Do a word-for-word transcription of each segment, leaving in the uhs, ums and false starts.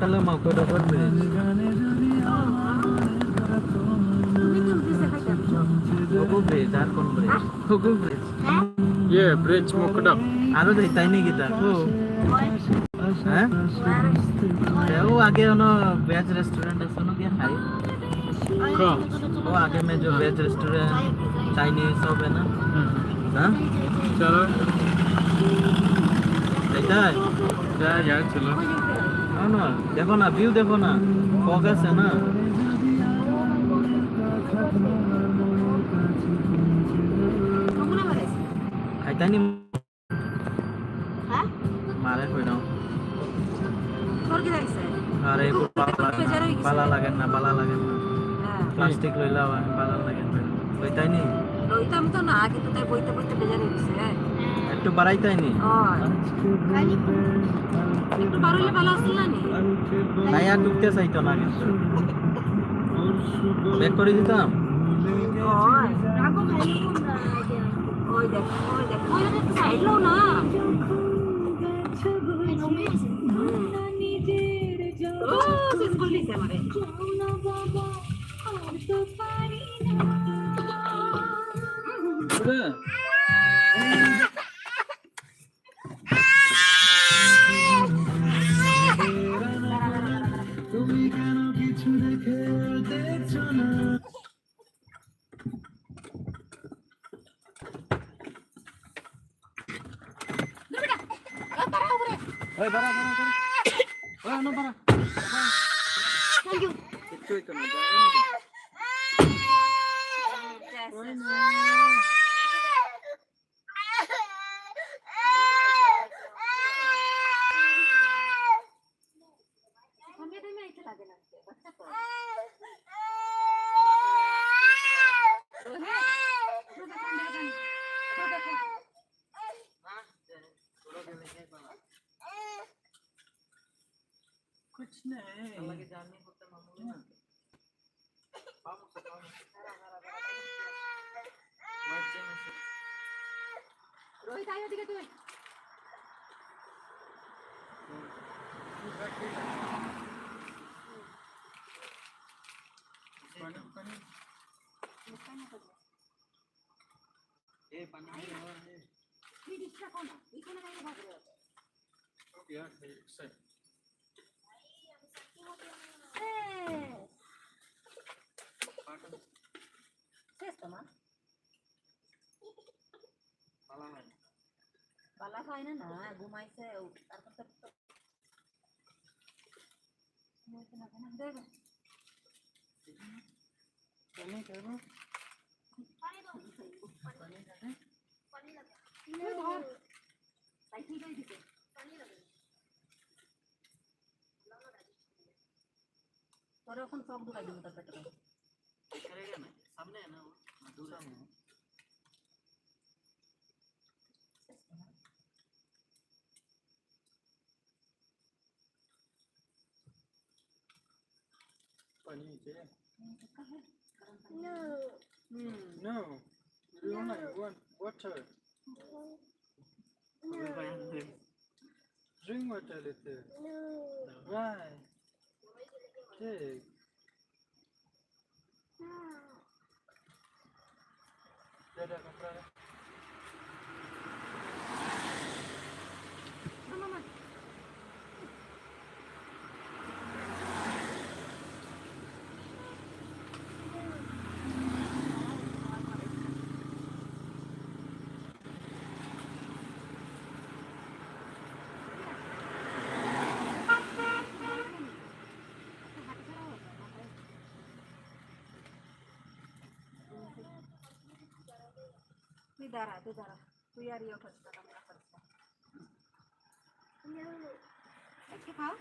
Kalam ako dapat bridge. Logo bridge, ar kon bridge? Logo bridge. Ye bridge Mukdok. Aro dei taini kita. Ko. Hah? Ya, wo age ono veg restaurant hai, suno kya khai? Ko. वो आगे में जो वेज रेस्टोरेंट, चाइनीज सब है ना? हाँ। चलो। ऐसा है? जा यार, चलो। हाँ ना, देखो ना, व्यू देखो ना, फोकस है ना। Kamu nama, Res? Kaitani. Hah? Mare koi dong. Kor kita bisa? Are, itu ko bala, bala lagen na, bala lagen na. Plastic loi lawa, bala lagen na. Loi taini? Loi tam to na, kita tai boi te boi te bejar bisa. Ektu barai taini? Oh. Ektu barai le bala sila ni. Naya dukte sai to na gitu. Back kori ditam? Oh. Oi, deak, oi, deak. Oi, deak, side lo na. Oh, sis, kuli se mare. Oi, bara, bara, bara. Oi, ano, bara. Thank you. Ito, ito na, bara. Oi, na. कुछ नहीं। রোহিত, আয় ওদিকে তুই। পানি, পানি। এ, পানি। তুই ডিস্টার্ব কর না, তুই কেন বাইরে ভাগ রে? ওকে, আর, এই, স্যার। শেষ তোমার? বালা হয় না। বালা হয় না, না, ঘুমাইছে, ও, তারপর তো, তো, ঘুমাইছে না, ঘুমাইছে। পানি খাবো? পানি দাও। পানি খাবে? পানি লাগে। এই ধর। সাইকেল দিয়ে দিতে। পানি লাগে। তোর এখন শখ ঢুকাই দিব তার পেটে। এখানে কেন? সামনে না, ও দূরে। সামনে। पानी चाहिए? No. Hmm, no. We only want water. No. Drink water, little. No. Why? Take. No. Dada, comprar. Tuh darah, tuh darah. Tuh ya, Rio, kau suka kamu apa? Oke, Pak.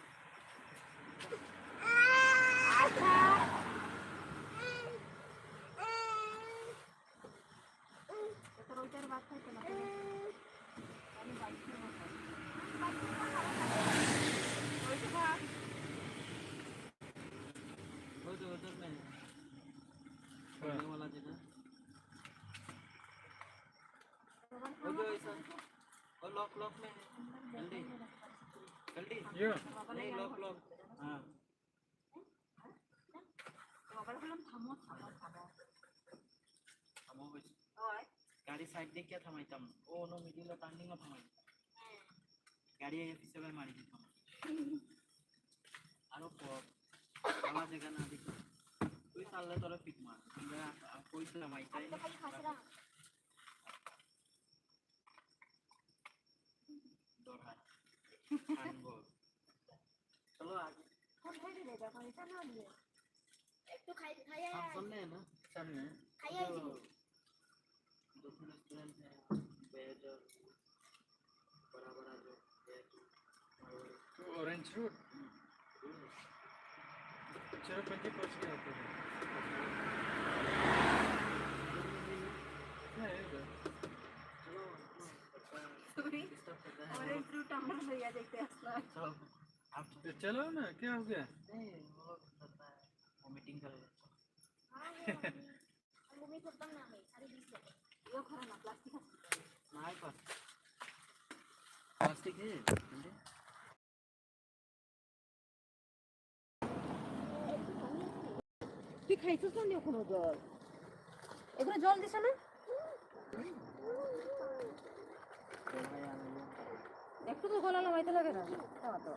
ओ लॉक, लॉक ले। जल्दी। जल्दी। यो। नहीं, लॉक, लॉक। हाँ। বাবার বললাম থামো, থামো, থামো। থামো হইছে। ওই। গাড়ি সাইড দিয়ে কে থামাইতাম? ও নো মিডিল টার্নিং এ থামাই। গাড়ি এই পিছে ভাই মারি দিতাম। আরো পথ। আমার জায়গা না দেখি। তুই চাললে তোরা পিক মার। আমরা কইছিলাম আইতাই। আমি তো খালি খাসরা। দরকার। আনবো। চলো আগে। কোন সাইডে যাবে এখন? এটা না দিয়ে। একটু খাই, খাই আয়। সামনে না? সামনে। খাই আয় জিনিস। दो तीन रेस्टोरेंट है, वेज और बड़ा बड़ा जो वेज। ऑरेंज फ्रूट। चलो पंजी पहुंच गए होते हैं। क्या है इधर? चलो, সরি। डिस्टर्ब करता है। অরেঞ্জ ফ্রুট আমার লইয়া যাইতে আসলাম। चलो, आप तो चलो ना, क्या हो गया? नहीं, वो करता है, वॉमिटिंग कर लेता है। আমি বমি করতাম না আমি, আরে দিস। ইয়ে করে না, প্লাস্টিক আছে। नहीं पास। प्लास्टिक है। তুই খাইছিস না এখনো জল? এগুলো জল দিছে না? একটু তো গলা লাগাইতে লাগে না। খাওয়া তো।